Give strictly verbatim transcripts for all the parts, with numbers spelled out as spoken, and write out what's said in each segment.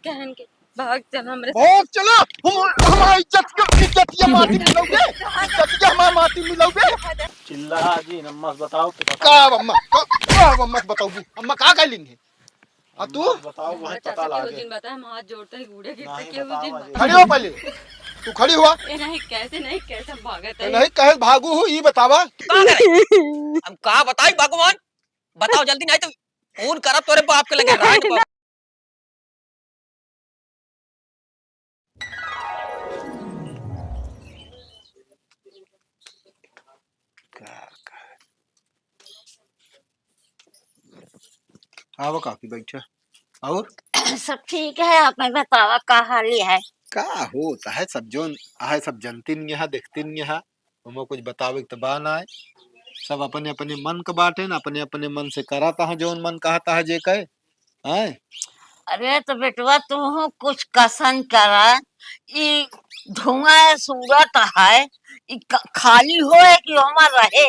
कहन के, भाग चल हमरे साथ। भाग चला, हम, हमार इज्जत के, इज्जत के माटी मिलौगे, इज्जत के हमार माटी मिलौगे। चिल्ला जी, अम्मा से बताओ कि का अम्मा, का, का अम्मा से बताओगी? अम्मा का कह लेंगे? आ तू? अम्मा से बताओ, वही अरे पता चाचा, केहू लागे। जिन बताए, हम हाथ जोड़ते हैं, बूढ़े गिरते, नहीं केहू बताओ जिन अजय। बताए। खड़ी हो पहले, तू खड़ी हुआ। ए नहीं, कैसे नहीं, कैसे भागत ए है? नहीं, कहे भागू हूँ, ई बतावा। का करे? अब का बताई भगवान? बताओ जल्दी, नहीं तो फोन करब तोरे बाप के लगे, रांड बाप। का, का? आवा काकी, बैठा। और? सब ठीक है, आप बतावा का हाल है? का होत है, सब जौन है, सब जनतिन यहाँ, देखतिन यहाँ। ओमा कुछ बतावे के त बा नाय। सब अपने अपने मन क बाटे न, अपने अपने मन से करत ह, जौन मन कहत ह जे कहे। हैं? अरे त बेटवा, तू कुछ कसन करा, ई धुआं से उड़त है, ई क-, खाली होए कि ओमा रहे?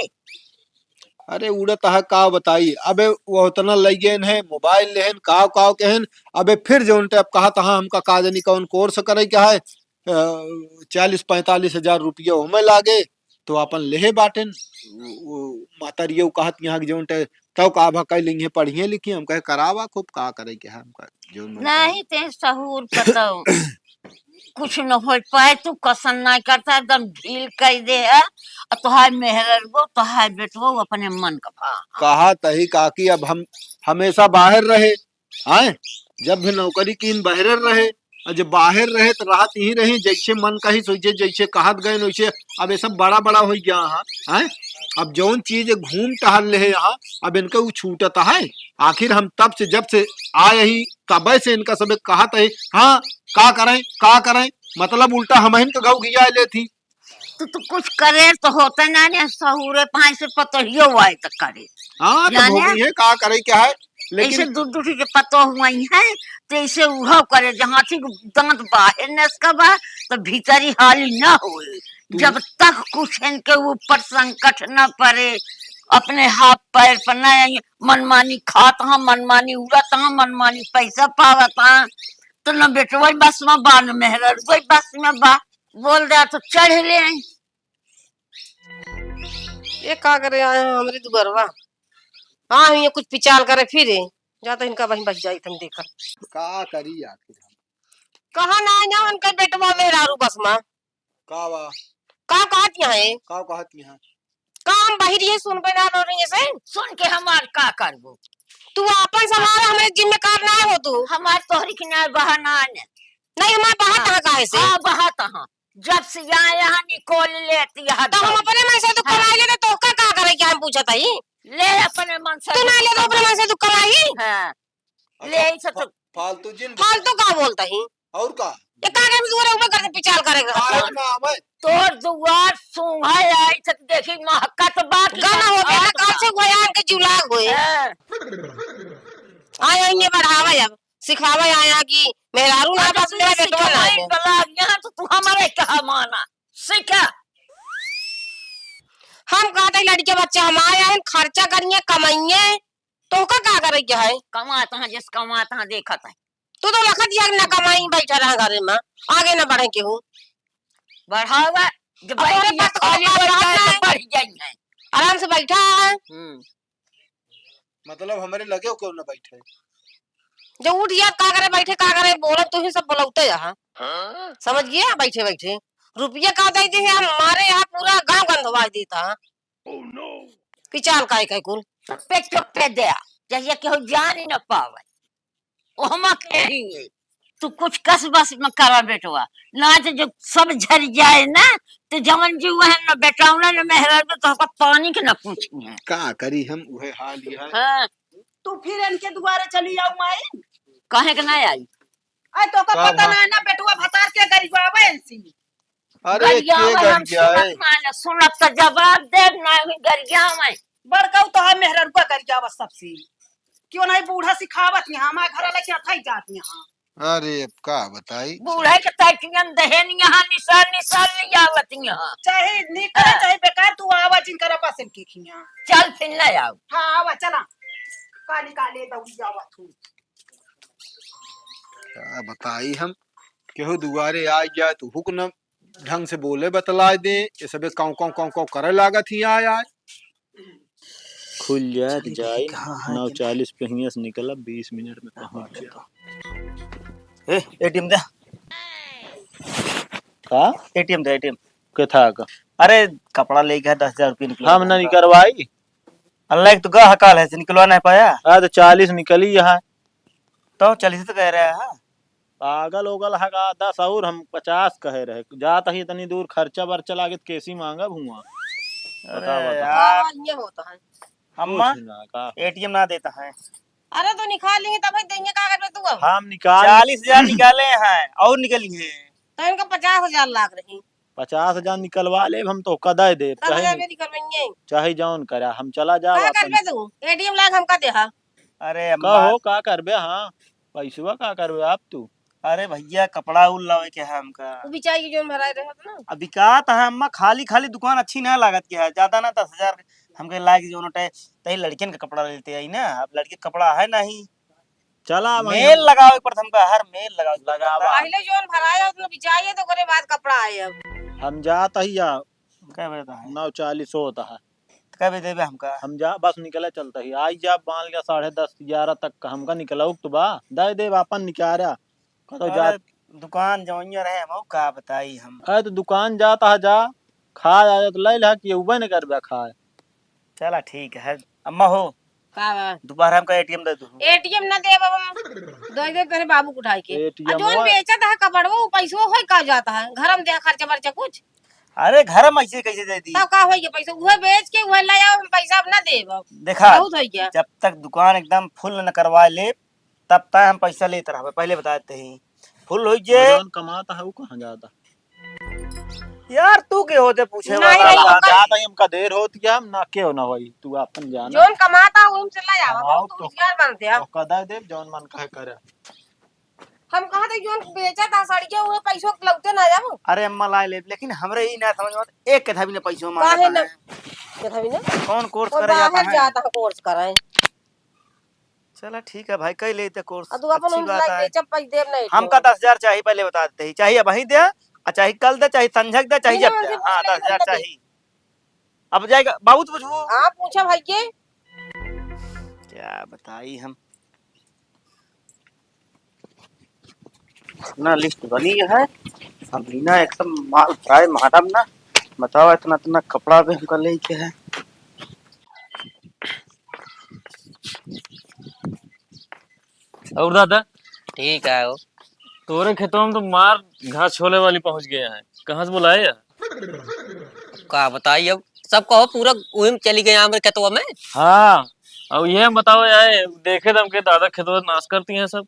अरे उड़त ह, का बताई, अबे वो उतना लइगेन है, मोबाइल लेहन, काव काव केहन, अबे फिर जौन टाइप कहत ह, हमका का जानी कौन कोर्स करे के है, अ, चालीस पैंतालीस हजार रुपया ओमे लागे, तो आपन लेहे बाटेन। उ, उ, महतरिया उ कहत यहाँ कि जौन टे-, तौ का भा कइ लिहे, पढ़िए लिखिए, हम कहे करावा खूब, का करे के है हमका, जौन मन करे। नहीं, ते सहूर पतौ। कुछ न हो पाए, तू कसन नहीं करता, एकदम ढील कइ दे है, और तोहार मेहररुओ, तोहार बेटवो अपने मन का भा। कहा तही काकी, अब हम हमेशा बाहर रहे, आए, जब भी नौकरी कीन बहरे रहे, और जब बाहर रहे तो रहत ही रही, जैसे मन कही सोचे, जैसे कहत गए वैसे। अब ये सब बड़ा बड़ा हो गया है, आए, अब जौन चीज घूम टहल ले यहाँ, अब इनका उ छूटत है। आखिर हम तब से, जब से आए ही, तबे से इनका सबे कहत है, हाँ, का करें, का करें, मतलब उल्टा हमहिन के घाव घिया लेत ही। तू, तू कुछ करे तो होते ना ने, सहुरे पाँच से पतोहियो आए तो करे। हाँ, तो जाने? भोगी है, का करे क्या है, लेकिन ऐसे दू दू के पतोह हुई है, तो ऐसे उहो करे, जहाँ थी दांत बाहर नसका बा, तो भीतरी हाली ना होए। तू जब तक कुछ इनके ऊपर संकट न पड़े, अपने हाथ पैर पर न आए, मनमानी खात हाँ, मनमानी उड़त हाँ, मनमानी पैसा पावत हाँ, तो न बेटवा बस में बा, न मेहररुआ बस में बा। बोल दे तो चढ़ ले आई। ये का करे आए हैं हमरे दुबरवा? हाँ, ये कुछ पिचाल करे फिरे। जाता इनका वहीं बस जाई, तुम देखा। का करी आखिर हम? कहाँ ना आए ना उनका बेटवा मेहरारू बस में। का बा? का कहत यहाँ है? का कहत यहाँ? का हम बहिर ये सुनबे ना रो रही से? सुन के हमार का करबो? तू आपन संभाल, हमरे जिम्मेदार ना हो तू। हमार तोहरी के ना बहाना ने। नहीं, हमार बहात हाँ। हाँ, काहे से? हाँ, बहात हाँ। जब से यहाँ, यहाँ निकोल लेती है तो हम जब। अपने मन से तो हाँ। कमाई लेते, तो का, का करे के हम पूछत हई? ले अपने मन से तू ना ले तो अपने मन से तू कमाई? हाँ। ले अच्छा, ऐसे तो फा-, फालतू जिन फालतू का बोलता ही? और का? ये का करे में दुआरे ऊपर करके पिचाल करेगा? अरे ना, मैं तोर दुआर सूंघा आई से देखी महकत बा कि गाना हो गया ना, महकत काल बा। से गोयार के जुलाग होए। हाँ। आए, आए, ये बढ़ावा अब। सिखावे आया कि मेहरारू ना अरे बस तू मेरा बेटवा ना सिखाई है। बला, यहाँ तो तू हमारे कहा माना, सीखा। हम कहते लड़के बच्चे हम आए हैं, खर्चा करिए, कमाइए, तो का, का करे के है? कमात हाँ, जिस कमात हाँ, देखत है। तू तो लखत यार ना कमाई, बैठा रहा घरे में, आगे ना बढ़े केहू। बढ़ावा, जब अब तोहरे बैठ पास तो खाली औकात बैठा ना है, है। बढ़ जाई है। आराम से बैठा है। हम्म। मतलब हमरे लगे क्यों ना बैठे? जब उठ गया, का करे बैठे, का करे बोले, तू ही सब बोलौते यहाँ। हाँ? समझ गया? बैठे बैठे रुपया का दे दे, हम मारे यहाँ पूरा गांव गंधवा देता। Oh no! पिचाल काय काय कुल। चुप्पे चुप्पे दे, जहिया केहू जान ही न पावे। ओहमा के ही है। तू कुछ कस बस में करा बेटवा, ना तो जो सब झर जाए ना, तो जवन जीव है ना बेटौना ना मेहरा, तो तोहका पानी के ना पूछी है। का करी हम, उहे हाल ही है। हाँ। तू फिर इनके दुआरे चली आऊ माई। काहे के ना आई? अरे तोका का पता माँ? ना है ना बेटवा भतार के गरियावे इनसी। अरे गरियावे के हम गरियाए? सुनत ना है, सुनत तो जवाब दे ना गरियावे। बड़काऊ तो है मेहररुआ गरियावा सबसे। क्यों नहीं बूढ़ा सिखावत यहाँ, हमारे घर लेके अथई जात यहाँ। अरे अब का बताई? बूढ़े के तकियन दहेन यहाँ निशान निशान ले आवत यहाँ। चाहे नीक करे, हाँ। चाहे बेकार, तू आवा जिनकर बस इनके खिया। चल फिर ले आओ। हाँ आवा चला। काली काले दौड़ी आवा तू। का बताई हम, केहू दुआरे आ जाए तो हुक न ढंग से बोले बतलाए दे, ये सबे काँव, काँव, काँव, काँव करे लागत ही आय, आय। खुल जाए तो जाई, कहाँ है नौ चालीस पे हियाँ से निकलब, बीस मिनट में पहुँच जाए। ए, एटीएम दे। का? एटीएम दे, एटीएम। के था का? अरे, कपड़ा लेके है, दस हजार रुपये निकलवा हम ना निकलवाई। अल्लाह, एक तो गह काल है, से निकलवा नहीं पाया। हाँ, तो चालीस निकली यहाँ। तो चालीस तो कह रहा है। पागल ओगल है का? दस और हम पचास कहे रहे। जात ही इतनी दूर, खर्चा बर्चा लागे तो कैसी मांगब हुआ? अरे बताओ, बताओ। यार। हाँ, ये होता है। अम्मा, कुछ ना, का? एटीएम ना देता है। अरे तो निकाल लेंगे तब भाई देंगे, का करबे तू अब? हम निकाल चालीस हजार निकाले हैं और निकली है। तो इनका पचास हजार लाग रही। पचास हजार निकलवा लेब हम, तोहका दे देब, दस हजार चाहे, में निकलवाएंगे। चाहे जौन करा, हम चला जाब का अपन। करबे तू? एटीएम लाग हमका देहा। अरे अम्मा। कहो, का करबे? हाँ, पैसवा का करबे आप तू? अरे भैया, कपड़ा उल लावे के है हमका। वो बिचाई के जौन भराए रहे होत ना। अब बिकात है अम्मा, खाली खाली दुकान अच्छी ना लागत के है, ज्यादा ना दस हजार हमके लाग जौन उठे, तई लड़कियन का कपड़ा लेते आई ना, अब लड़के का कपड़ा है नहीं। चला, वहीं मेल हम लगावे के पड़त हमका, हर मेल लगावे के पड़त लगावा। हमका। पहिले जौन भराए होत ना बिचाइए, तो ओकरे बाद कपड़ा आए अब। हम जात ही या। कै बजे तो है? नौ चालीस होत है। तो कै बजे देबे हमका? हम जा, बस निकले चलत ही। आई जा, मान लिया साढ़े दस, ग्यारह तक का हमका निकलउक तो बा। दे देब आपन निकारा। कतौ अरे, जात दुकान जवनिया रहे, हम का बताई हम। अरे, तो दुकान जात है जा, खाए आए तो ले ला कि उबे न करबे खाए। चला ठीक है। अम्मा हो, का बा? दोबारा हमका एटीएम दे दो। एटीएम ना देब अब हम। दे दे तेरे बाबू को उठाई के। एटीएम आ जौन वो बेचत है कपड़वा, वो पैसो होई का जात है? घर में दे खर्चा बर्चा कुछ। अरे घर में ऐसे कैसे दे दी? तब का होई के पैसा? उहे बेच के उहे ले आओ, हम पैसा अब ना देब अब। देखा, बहुत होई गया। जब तक दुकान एकदम फुल न करवा ले, तब तक हम पैसा लेत रहबे, पहले बता देते ही। फुल होई जे। और जौन कमात है, वो कहाँ जाता? यार, तू के होते पूछे नहीं, वाला? नहीं, हम ओकर जात हई, हमका देर होत गया, हम ना केहू ना होई, तू आपन जाना। जौन कमाता, वो हमसे ले आवा, हम बहुत तो होशियार बनते हैं। ओका दे देब, जौन मन कहे करे। हम कहत हई, जौन बेचत है सड़िया, वो पैसो लौटे ना जाओ। अरे अम्मा, ला लेब, लेकिन हमरे ई ना समझ में आवत, एक कथा भी ना पैसो मांगत काहे ना? है। कथा भी ना? कौन कोर्स और करे जाता बाहर है? जाता है कोर्स करे। चला ठीक है भाई, कई लेते कोर्स, आ तू अपन अच्छी उन बात लाइक है। बेचब, पैसे देब नहीं हमका तो। दस हजार चाहिए, पहले बता देते ही, चाहिए अबहीं दे, आ चाहे कल दे, चाहे संझक दे, चाहे नहीं, जब नहीं, दे। नहीं, हाँ, नहीं, दस हजार नहीं। चाहिए। अब जाएगा बाबू, तो पूछू। हाँ, पूछा भाई के। क्या बताई हम, इतना लिस्ट बनी है, हम बिना एकदम माल भराए मारब ना। बताओ, इतना, इतना कपड़ा भी हमका लेके है। और दादा? ठीक है हो। तोरे खेतवा में तो मार घास छोले वाली पहुंच गया है, कहाँ से बुलाए है? का बताई अब, सब कहो पूरा उही में चली गई हमरे खेतवा में। हाँ, अब ये बताओ यार, देखे तो हमके दादा खेतवा नाश करती हैं सब।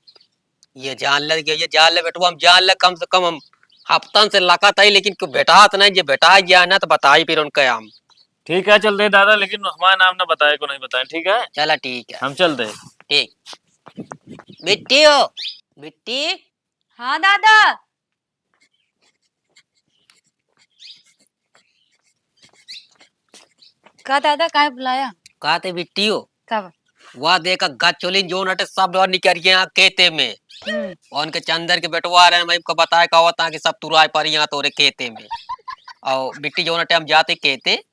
ये जान ले, ये, ये जान ले बेटवा, हम जान ले, कम से कम हम हफ्तन से लकत है, लेकिन क्यों भेटात नहीं, जे भेटा गया ना तो बताई फिर उनके हम। ठीक है, चल दे दादा, लेकिन हमारा नाम ना बताए को नहीं बताए, ठीक है? चला ठीक है। हम चल दे। ठीक। बिट्टी हो, बिट्टी। हाँ दादा। का दादा, काहे बुलाया? का ते बिट्टी हो? का बा? वाह, देखा, गचोलिन जोन हटे, सब निकल गया खेते में। हम्म। और उनके चंदर के बेटवा रहे, मैं आपको बताए का होता कि सब तुराई पर यहाँ तोरे खेते में। और बिट्टी जोन हटे, हम जाते खेते,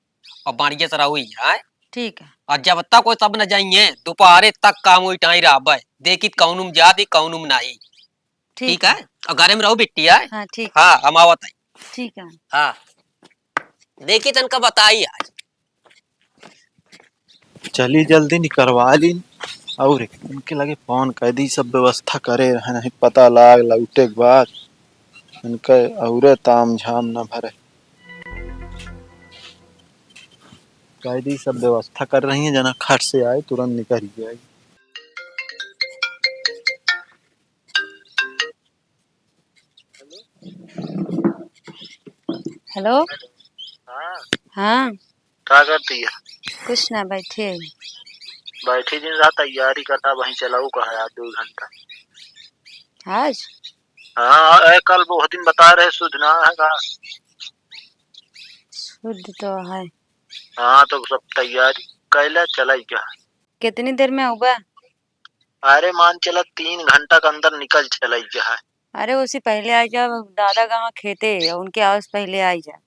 और बाड़िया से रहुई, आय? ठीक है। और जब तक वो सब न जाइए, दोपहरे तक काम वही टाई रहबे। देखी कौन में जाती, कौन में नहीं। ठीक ठीक है। है? और घरे में रहो बिट्टी, आय? हाँ, ठीक। हाँ, हम आवत है। ठीक है। हाँ। देखी तनका बताई आज। चली जल्दी निकरवा ली और इनके लगे फोन कर दी, सब व्यवस्था करे रहे, नहीं पता लाग लौटे के बाद इनका औरे ताम झाम न भरे। कह दी सब व्यवस्था कर रही है, जना खट से आए तुरंत निकल जाए। हेलो। हाँ। हाँ। का करती है? कुछ ना, बैठे ही। बैठी दिन रात तैयारी करना, वहीं चलाऊ कहा यार, दो घंटा। आज? हाँ, ए, कल बहुत दिन बता रहे, सुधना है का? शुद्ध तो है। हाँ, तो सब तैयारी कैला, चलाई क्या? कितनी देर में आऊबा? अरे मान चला तीन घंटा के अंदर निकल चला जा। अरे उसी पहिले आई जा, दादा गाँव खेते, उनके आवे से पहिले आई जा।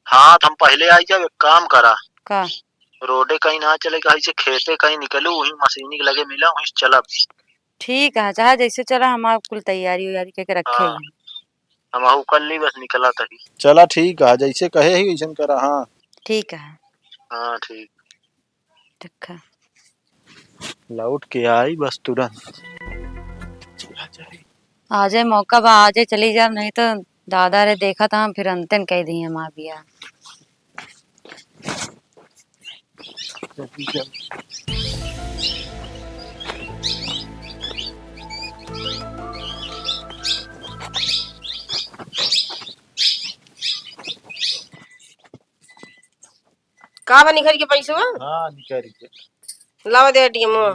हाँ, तो हम पहिले आई जाब, एक काम करा। का? रोडे कहीं ना चले, कहीं से खेते कहीं निकलू, वहीं मशीनी के लगे मिला, वहीं से चलब। ठीक है, चाहे जैसे चला, हमार कुल तैयारी उयारी करके रखे हाँ। हैं। हमहू कर ली, बस निकला तही। चला ठीक है, जैसे कहे ही वैसन करा। हाँ। ठीक है। हाँ, ठीक। रखा। लौट के आई बस तुरंत। चला जाए। आ जाए, मौका बा, आ जाए, चली जाए, नहीं तो दादा रे देखा था, फिर अंतन कह दी हमार बिया। का बा निकल के पैसवा? हाँ, निकल के। लावा दे एटीएम। आ,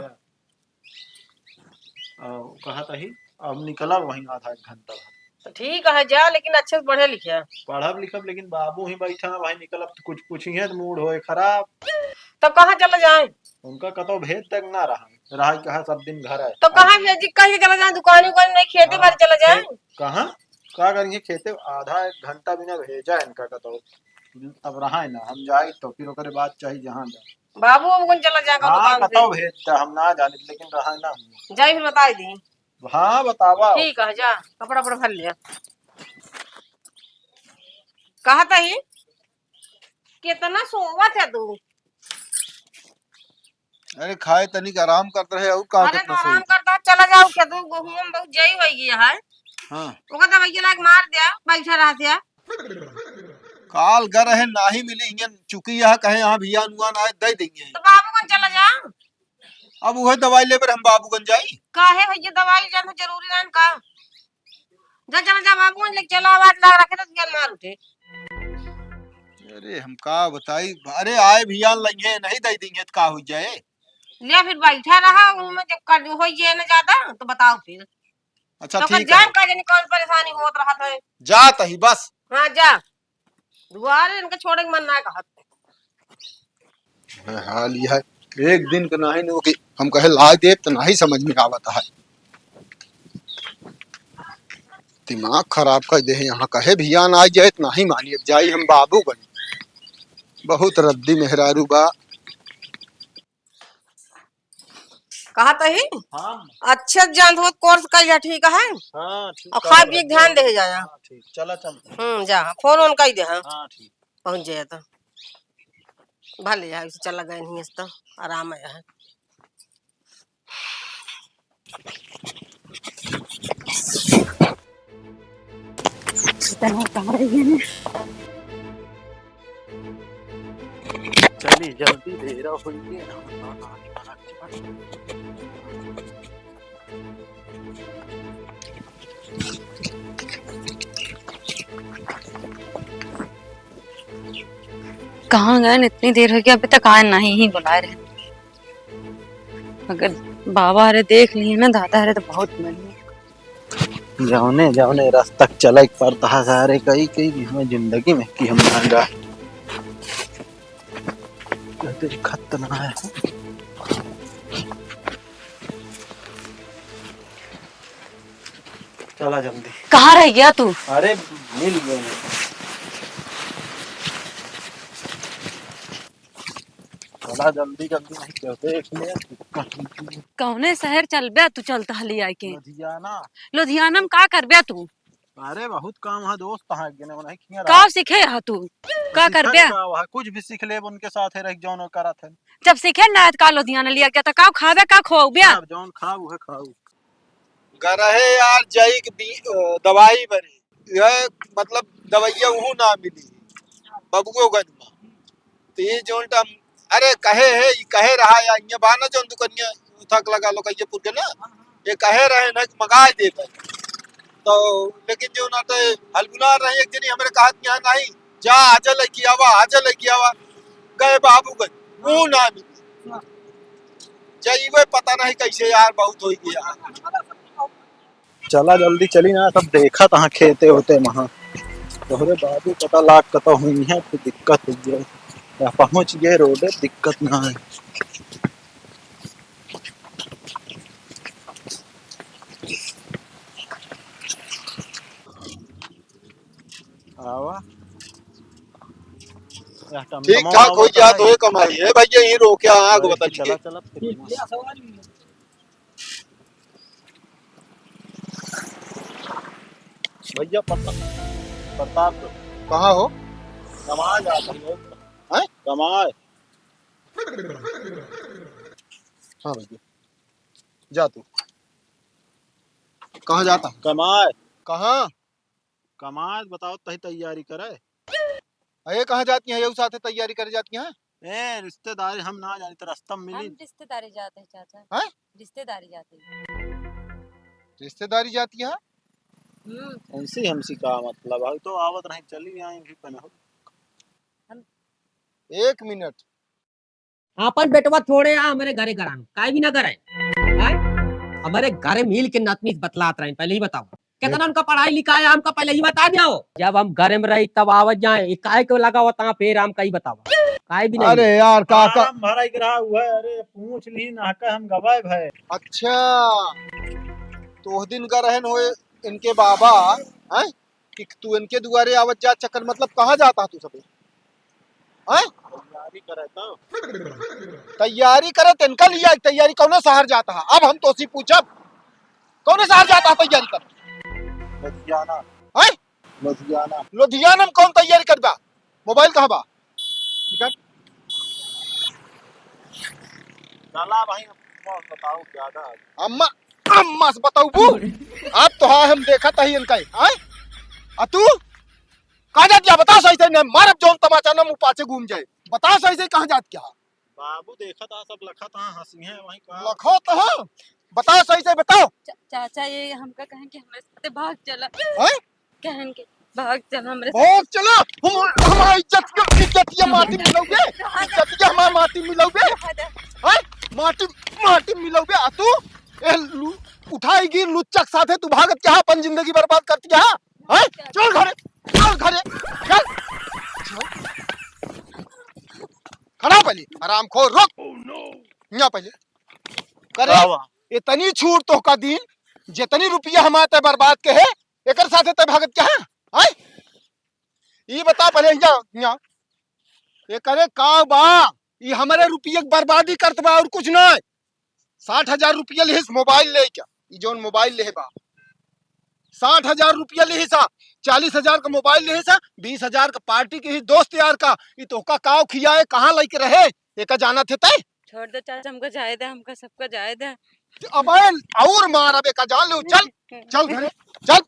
कहत ही, अब निकलब वहीं आधा एक घंटा भर। तो ठीक है, जा, लेकिन अच्छे से पढ़े लिखे। पढ़ब लिखब, लेकिन बाबू ही बैठा है, वहीं निकलब तो कुछ पूछिए तो मूड होए खराब। तब कहाँ चला जाए? उनका कतौ भेज तक ना रहा, रहा कहा सब दिन घर है। तो कहाँ भेजी, कहीं चला जाए, दुकान उकान नहीं, खेते बाड़ी चला जाए। खे-, कहाँ? का करेंगे खेते, आधा एक घंटा बिना भेजा इनका कतौ, तब रहा है ना, हम जाए तो फिर ओकरे बाद चाहे जहाँ जाए। बाबू, अब कौन चला जाएगा हाँ, दुकान पे? कतौ भेज दे, हम ना जाने, लेकिन रहा ना हम। जाई फिर बताई दी। हाँ, बतावा। ठीक है, जा, कपड़ा उपड़ा भर लिया। कहत ही, कितना सोवत है तू? अरे, खाए तनिक आराम करत रहे, और का अरे, तो कितना आराम सोई? करता, चला जाओ, खेत में गेहूं में बहुत जई होई गया है। हाँ। ओका दवाई लाग मार दिया, बैठा रहत है। काल गर है, नाही मिली, हियन चुकी यह कहे, यहाँ भियान उयान आए, दे देंगे। तो बाबूगंज चला जा। अब वह दवाई लेबर हम बाबूगंज जाई? काहे भैया, दवाई जान जरूरी रहन का? जा, चला जा बाबूगंज, लेके चला, आवाज लाग रखे तो भियान मार उठे। अरे, हम का बताई, अरे, आए भियान लइहे, नहीं दे देंगे, तो का हो जाए? ले फिर बैठा रहा, उनमें जब कर हो जाए ना ज्यादा, तो बताओ फिर। अच्छा, तो ठीक जान है। का जानी कौन परेशानी होत रहत है। जात ही बस। हाँ, जा। दुआरे इनका छोड़े के मन ना कहत। हाँ, हाल यह है। एक दिन के नाही नो कि हम कहे ला देब तो नाही समझ में आवत है। दिमाग खराब कर दे है। यहाँ कहे भियान आ जाए तो नाही मानी। अब जाई हम बाबूगंज। बहुत रद्दी मेहरारू बा। कहत ही? हाँ। अच्छे से जान हो, कोर्स कइल जा, ठीक है? हाँ, ठीक, और खाए पिए के ध्यान दे जाया। हाँ, ठीक, चला चल। हम्म, जा, फोन ओन कइ दे, हाँ। हाँ, ठीक। पहुँच जाए तो। भले है, चला गए नहीं तो आराम है। चली जल्दी, देर हो गई है। कहाँ गए? इतनी देर हो गई, अभी तक आए नहीं, ही बुला रहे। अगर बाबा रे देख लिए ना दादा रे तो बहुत मरी। जौने जौने रास्ता चले के पड़ता है सारे कई कई कि हमें जिंदगी में कि हम महंगा देखत ना है। चला जल्दी। कहाँ रह गया तू? अरे मिल गए। चला जल्दी जल्दी, नहीं तो देख ले। कौने शहर चलबे तू, चलता हली आके? लुधियाना। लुधियाना में का करबे तू? अरे बहुत काम है दोस्त, हाँ, गिने उन्हें किया का रहा। सीखे हा तू? का सीखे करबे? का वहाँ कुछ भी सीख ले, उनके साथ है रह जौन वो करत है। जब सीखे ना है तो का लुधियाना लिया गया तो का खाबे, का खोबे? अब जौन खाऊ है खाऊ। गरहे यार जाई के बी-, अ, दवाई बरे। यह मतलब दवाइया उहू ना मिली बबुओगंज में। तो ये जौन टाइम, अरे कहे है, ये कहे रहा या ये बा ना जौन दुकनिया थक लगा लो कहिए पुर के ना, ये कहे रहे ना कि मंगाए देबे। तो लेकिन जो ना तो हलगुला रहे एक जनी हमरे कहत यहाँ नहीं, जा आजा लेके आवा, आजा लेके आवा। गए बाबूगंज, वो ना मिली। जाइबे पता नहीं कैसे यार, बहुत हो गया। चला जल्दी चली ना, सब देखत हाँ खेते होते वहाँ। तोहरे बाबू पता लाग कतौ हुई है, तो दिक्कत हो गया। या पहुँच गए रोडे, दिक्कत ना है। आवा। यह टमटमवा ठीक ठाक हो आवत गया है। तो ये कमाई है भैया, यहीं रोक के आग अरे, बता चला, दीजिए। चला, फिर भैया, प्रताप, प्रताप कहाँ हो? कमाए जाता हूँ। हैं? कमाए। हाँ भैया, जा तू। कहाँ जाता? कमाए। कहाँ? कमाए, बताओ, तही तैयारी करे। अरे, कहाँ जाती हैं? यहू साथे तैयारी करे जाती हैं? ए, रिश्तेदारी हम ना जानी, तो रास्ता में मिली। हम रिश्तेदारी जाते हैं, चाचा। हैं? रिश्तेदारी जाते हैं। रिश्तेदारी जाती है? हम्म। उनसे हमसे का मतलब है? तो आवत रहे, चली आई भी पन हो। हम एक मिनट। आपन बेटवा छोड़े आ हमरे घरे करान, काहे भी ना करे। हैं? हमरे घरे मिल के नतनीस बतलात रहे, पहले ही बताओ। कितना उनका पढ़ाई लिखाई है, हमका पहले ही बता दो। जब हम घरे में रही तब आवत जाए, ये काहे को लगा होता है, फिर हम कहीं बताओ। काहे भी नहीं। अरे यार, काका। फार्म भराई के रहा हुआ है, अरे पूछ ली ना का हम गवाए भाई। अच्छा, तो उस दिन का रहन होए इनके बाबा, हैं? कि तू इनके दुआरे आवत जात चक्कर, मतलब कहाँ जाता तू सबे? हैं? तैयारी करे तो। तैयारी करे तो इनका लिया तैयारी कौने शहर जाता है? अब हम तोसी पूछब, कौने शहर जाता है तैयारी कर? लुधियाना। हैं? लुधियाना। लुधियाना में कौन तैयारी करबा? मोबाइल कहाँ बा? निकाल। चला भाई, अम्मा से बताओ ज्यादा। अम्मा, अम्मा से बताऊबू? अब तो हाँ, हम देखत ही इनका, हैं? आ तू? कहाँ जात क्या? बता सही से, न मारब जौन तमाचा, न मुँह पाछे घूम जाए। बता सही से, कहाँ जात क्या? बाबू देखत हा, सब लखत हा, हँसी है वहीं का। लखत हा? बता सही से, बताओ। चा-, चाचा, ये हमका कहें कि हमरे साथे भाग चला। हैं? कहें कि भाग चला हमरे साथे। भाग चला? हम, हमारी इज्जत के, इज्जत के माटी मिलाओगे? इज्जत के हमारी माटी मिलाओगे? हैं? माटी, माटी मिलाओगे? आ तू? ए, लू-, उठाएगी लुच्चक साथे तू भागत क्या? अपन जिंदगी बर्बाद करती क्या? हैं? चल घरे, चल घरे, चल। खड़ा पहले, हरामखोर, रुक। यहाँ पहले। करे, का हुआ? इतनी छूट तोहका दीन, जितनी रुपया हमारे ते बर्बाद के है, एकर साथे ते भागत क्या है? हैं? ई बता पहले, यहाँ, यहाँ। एकरे का बा? ई हमरे रुपये के बर्बादी करत बा और कुछ नहीं। साठ हजार रुपया लिहिस मोबाइल लेके, ई जौन मोबाइल लेहे बा, साठ हजार रुपया लिहिस, चालीस हजार का मोबाइल लिहिस, बीस हजार का पार्टी के ही दोस्त यार का, ई तोहका काव खियाए, कहाँ लेके रहे, एका जानत है तै? छोड़ दे चाचा, हमका जाए दे, हमका सबका जाए दे। अबे और मार, अब एका जान ले, चल, चल घरे, चल।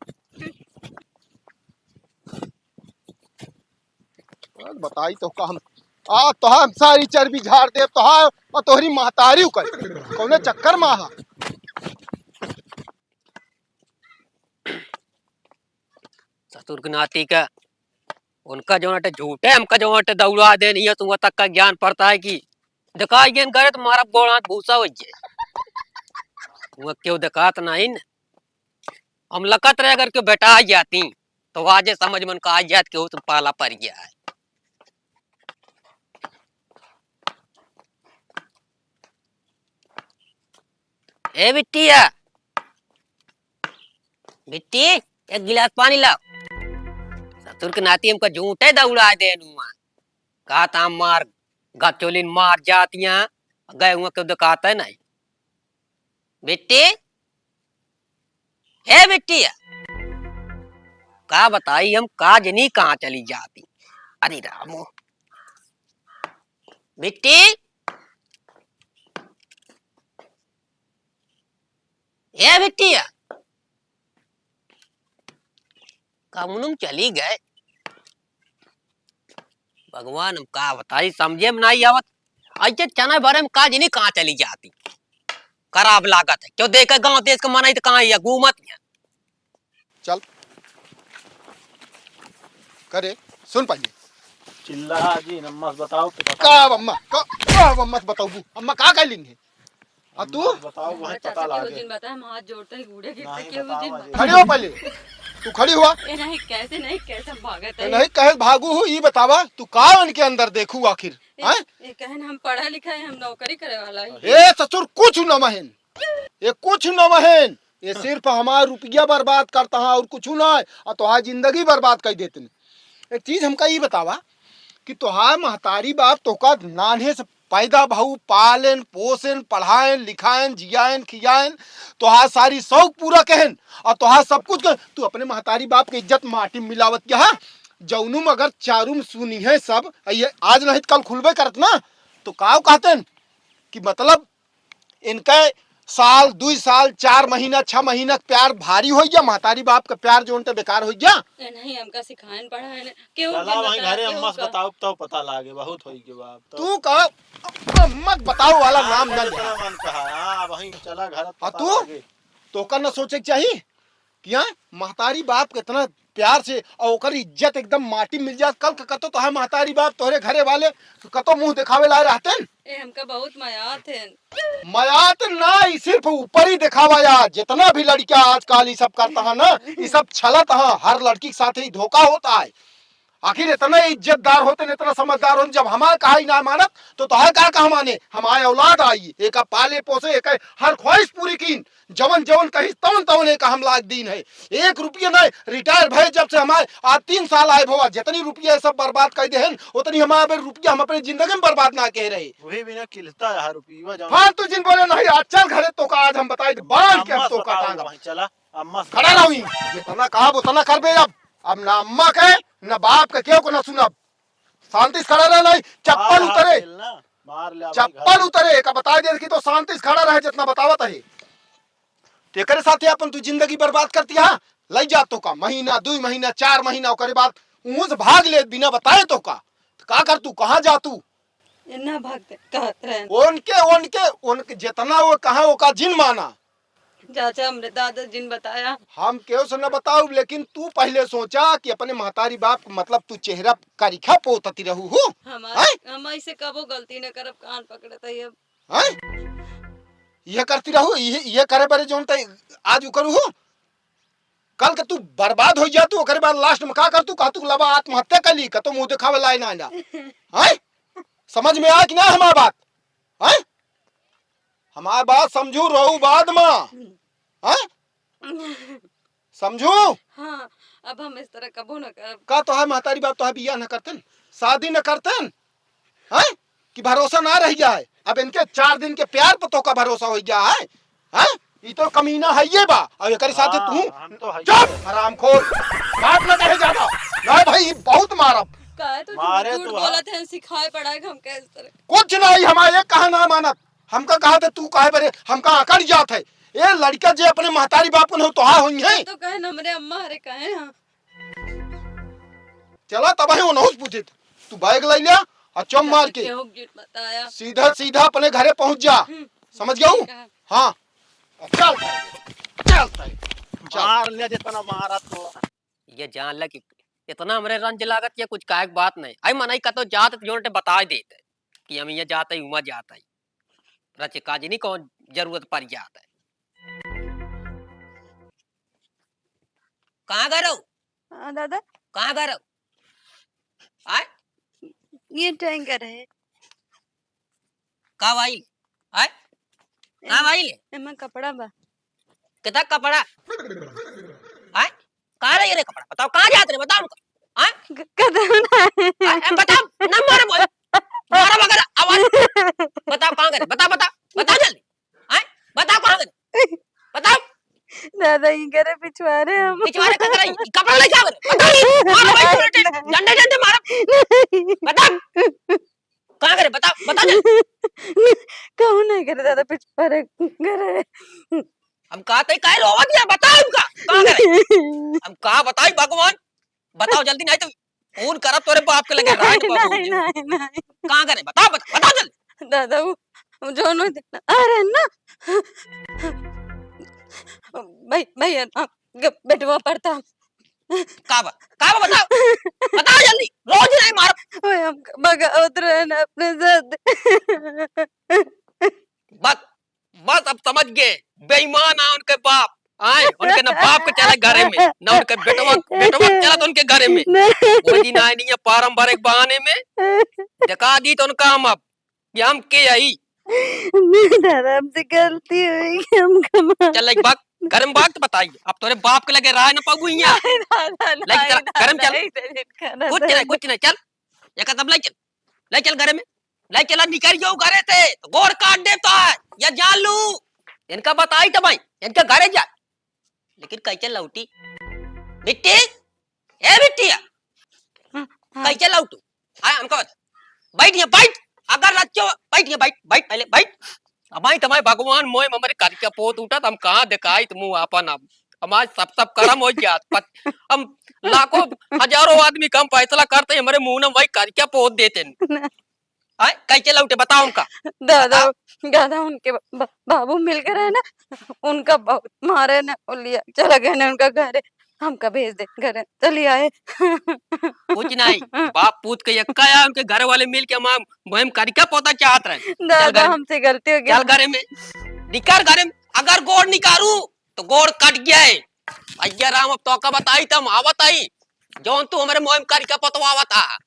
बताई तो का हम, आ, तो हम सारी चर्बी झाड़ देब, तो हाँ, और तोहरी महतारी कर, कौने चक्कर में हा? ससुर के नाती का, उनका जो अटे झूठे, हमका जो अटे दौड़ा देन, ये तुम तक का ज्ञान पड़ता है कि दिखाई गेन करे तो मारा गोड़ हाथ भूसा हो जाए। वो क्यों दिखात नहीं न? हम लकत रहे अगर क्यों बेटा आ जाती, तो आजे समझ में उनका आ जात कि वो तुम पाला पड़ गया है। ए बिट्टिया, बिट्टी, एक गिलास पानी लाओ। ससुर के नाती हमका झूठे दौड़ा देन हुआ। कहा था मार, गचोलिन मार जातियां, गए हुआ क्यों दिखाते नहीं। बिट्टी, हे बिट्टिया, का बताई हम, का जनी कहाँ चली जाती। अरे रामो, बिट्टी, हे बिट्टिया, कमनुम चली गए। भगवान, हम का बताई, समझे में नहीं आवत। ऐसे चना भरे में का जनी कहाँ चली जाती, खराब लागत है। क्यों देखे गांव देश के मनई तो कहाँ है, घूमत है। चल। करे, सुन पहले। चिल्ला जी, अम्मा से बताओ, तो बताओ। का अम्मा, का, का अम्मा से बताऊबू? अम्मा का कहलिन है? आ तू? अम्मा से बताओ, वही अम्मा पता चाचा के लागे। उस दिन बताया, हम हाथ जोड़ते ही बूढ़े गिरते नहीं, के उस बताओ दिन आज। बताया। खड़ी हो पहले। तू खड़ी हुआ। ए नहीं, कैसे नहीं, कैसे हम भागत ए है? नहीं, कहे भागू हूँ, ई बतावा, तू का उनके अंदर देखू आखिर? ए, हैं? ए कहन हम पढ़ा लिखा है, हम नौकरी करे वाला है। ए ससुर, कुछ न महन। ये कुछ न महन। ये सिर्फ हमार रुपया बर्बाद करता है और कुछ ना है। और तोहार जिंदगी बर्बाद कर देते हैं। एक चीज हमका ई बतावा कि तोहार महतारी बाप तोका नान्हे से पैदा भऊ, पालेन, पोसेन, पढ़ाएन, लिखाएन, जियाएन, खियाएन, तोहार सारी शौक पूरा कहेन और तोहार सब कुछ कहेन, तू अपने महतारी बाप के इज्जत माटी में मिलावत क्या है? जौनू में अगर चारू में सुनी है सब, ये आज नहीं तो कल खुलबे करत ना, तो काव कहतेन कि मतलब इनके साल, दुई साल, चार महीना, छह महीना के प्यार भारी होइ गया, महतारी बाप के प्यार जो उनके बेकार होइ गया। ए, नहीं, हमका सिखाएन पढ़ाएन, केहू चला के वहीं बता, घरे केहू अम्मा से का। बताओ, तब पता लागे, बहुत होइ गया बाप, तब। तू का अम्मा के बताओ वाला हाँ, नाम ना चल, ले। चला मन कहा, हाँ, वहीं चला घर हाँ, पता तू? लागे। तो ओकर ना सोचे के चाही कि हाँ, महतारी बाप के इतना प्यार से और ओकर इज्जत एकदम माटी मिल जात। कल के कतो तोहार महतारी बाप तोहरे घरे वाले कतो मुंह देखावे लाए रहतेन। ए, हमका बहुत मयात है। मयात ना, ई सिर्फ ऊपर ही देखावा यार। जितना भी लड़कियां आजकल ई सब करता है ना, ई सब छलत है, हर लड़की के साथ ही धोखा होता है। आखिर इतना इज्जतदार होते न, इतना समझदार होते, जब हमार कहा ही ना मानत, तो तोहार का कहा माने? हमारे औलाद आई, एका पाले पोसे, एका हर ख्वाहिश पूरी कीन, जवन जवन कही तवन तवन एका हम लाग दीन है। एक रुपया नहीं, रिटायर भए जब से हमारे आज तीन साल आए भवा, जितनी रुपया है सब बर्बाद कर दे हैं, उतनी हमारे रुपया हम अपने जिंदगी में बर्बाद ना कह रहे। वही बिना किलता है रुपया जवन फालतू जिन बोले नहीं, आज चल घरे तोका आज हम बताई दे, बांध के हम अम्मा से तोका बताओ टांगब। भाई, चला, अम्मा से खड़ा बताओ। रहो ही, जितना कहा उतना करबे अब। अब ना अम्मा के, ना बाप के, केहू को ना सुनब। शांति से खड़ा रह नहीं, चप्पल मार उतरे। हाथ खेलना, मार ले भाई चप्पल घर। उतरे, का बताई दे कि तो शांति से खड़ा रहे, जितना बतावत है। तो एकरे साथे अपन तू जिंदगी बर्बाद करती है। लई जा तोका, महीना, दुई महीना, चार महीना, ओकरे बाद उहों से भाग ले बिना बताए तोका। तो का कर तू, कहाँ जा तू? ये ना भागते, कहत रहे। उनके, उनके, उनके जितना वो कहा, ओका जिन माना। चाचा, हमरे दादा जिन बताया। हम केहू से न बताऊ, लेकिन तू पहले सोचा कि अपने महतारी बाप, मतलब, तू चेहरा करिखा पोतती रहू हो? हमार, हैं? हम ऐसे कबो गलती न करब, कान पकड़त है अब। हैं? यह करती रहू, यह, यह करे बरे जौन तय आज उ करू हो? कल के तू बर्बाद हो जा तू, ओकरे बाद last में का कर तू? कहा तू लबा आत्महत्या कर ली, कतो मुंह दिखावे लाए ना जा। हैं? समझ में आए कि ना हमार बात? हैं? हमार बात समझू, रहू बाद में। हैं? समझू? हाँ, अब हम इस तरह कबो न करब। का तोहार महतारी बाप तोहार बियाह न करतेन, शादी न करतेन? हैं? कि भरोसा ना रह गया है? अब इनके चार दिन के प्यार पर तोका भरोसा हो गया है? हैं? ई तो कमीना है ये बा, और एकरे साथे हाँ, तू। हम तो है। चुप, हरामखोर, बात ना कहे ज्यादा। नहीं भाई, ई बहुत मारब। काहे तू मारे झूठ तो झूठ हाँ। बोलत है, सिखाए पढ़ाए हम कैसे तरह। कुछ नहीं, हमारे कहा ना मानत, हमका कहा थे तू काहे बरे, हमका अकड़ जात है। ए लड़का जे अपने महतारी बाप को नहीं तोहा होई है। तो कहे न हमरे अम्मा हरे कहे हाँ। चला तब है ओनहु से पूछे। तू बैग ले लिया और चम मार के केहू के बताया। सीधा सीधा अपने घरे पहुंच जा। हम्म। समझ गया हूँ? ठीक है। हाँ। अब चल, चल, चल। मार ले जितना मारा तो। ये जान ले कि इतना हमरे रंज लागत, ये कुछ काहे के बात नहीं। आई मनई का तो जात जोरटे बता देते कि हम ये जाते ही उमा जाते ही। रचे काज नहीं कौन जरूरत पड़ जाता है। कहाँ गए रहो? हाँ, दादा। कहाँ गए रहो? आय? ये टैंकर है। का भाई? आय? का एम-, भाई ले? एमा कपड़ा बा। कितना कपड़ा? आय? कहाँ रही रे कपड़ा? बताओ, कहाँ जात रहे? बताओ हमको। आय? क-, कदम ना। आय, आय, बताओ, ना मारो बोल। मारो मगर आवाज। बताओ, कहाँ करे? बताओ, बताओ, बताओ जल्दी। आय? बताओ, कहाँ करे? बताओ। दादा, ई करे पिछवारे हम। पिछवारे का करे? ई कपड़ा ले जाओ रे। बताओ, मारो भाई, नहीं, उल्टे नहीं। डंडे, डंडे मारो। नहीं। बताओ। कहाँ करे? बताओ, बताओ जल्दी। कहूँ नहीं करे दादा, पिछवारे करे। हम कहा तई काहे रोवत है? बताओ हमका, कहाँ करे? हम कहा बताई भगवान, बताओ जल्दी, नहीं तो फोन करब तोरे बाप के लगे, राय नहीं, नहीं, नहीं, नहीं। कहाँ करे? बताओ, बताओ, बताओ जल्दी। दादा, वो, वो जो नो, अरे ना, भाई, भैया ना, ग-, बेटवा पड़ता। का बा? का बा बताओ? बताओ जल्दी। रोज नहीं मार। ओए, हम बगावत रहे ना अपने साथ। बस, बस अब समझ गए। बेईमान आ उनके बाप। आए, उनके ना बाप के चला घरे में, ना उनके बेटवा, बेटवा के चला तो उनके घरे में। नहीं। वो जी ना नहीं है पारंपरिक बहाने में। दिखा दी तो उनका हम अब। कि हम के आई? नहीं दादा, हमसे गलती हुई, हम क्षमा चल, एक बात, गरम बात तो बताई। अब तोरे बाप के लगे राय ना पाऊ हियां। नहीं दादा, लेकिन नहीं चल, गरम दादा, चल। इधर इनका कुछ नहीं, कुछ नहीं, चल। ये कदम ले चल, ले चल घरे में, ले चला, निकल जाओ घरे से, तो गोड़ काट देता है, या जान लू। इनका बताई तो भाई, इनके घरे जा। लेकिन कैसे लौटी? बिट्टी, ए बिट्टिया, हाँ, हाँ। कैसे लौटू? हाँ, हमका बता। बैठ ये, बैठ। अगर रच्चो, बैठ ये, बैठ, बैठ, पहले बैठ। हमारी तमाई भगवान मोय हमरे करिका पोत उठा, त हम कहाँ देखाई त मुँह आपन अब। हमार सब, सब करम हो जात। पत-, हम लाखों, हजारों आदमी कम फैसला करते, हमरे मुँह में वही करिका पोत देते हैं। ना। आय, कैसे लौटे, बताओ उनका। दादा, बताओ। दादा, उनके ब-, ब-, बाबू मिल के रहे ना, उनका बहुत मारे ना, वो लिया, चला गए ना उनका घरे, हमका भेज दे घरे, चली आए। कुछ नहीं, बाप पूत के यक्का या उनके घर वाले मिल के हमार मुहिम करिका पोता चाहत रहे। चल दादा, घरे में। हमसे गलती हो गई। चल घरे में, निकार घरे में, अगर गोड़ निकारू, तो गोड़ कट गया है। भैया राम, अब तोका बताई, त हम आवत आई, जौन तू हमरे मुहिम करिका पोतवावत आ।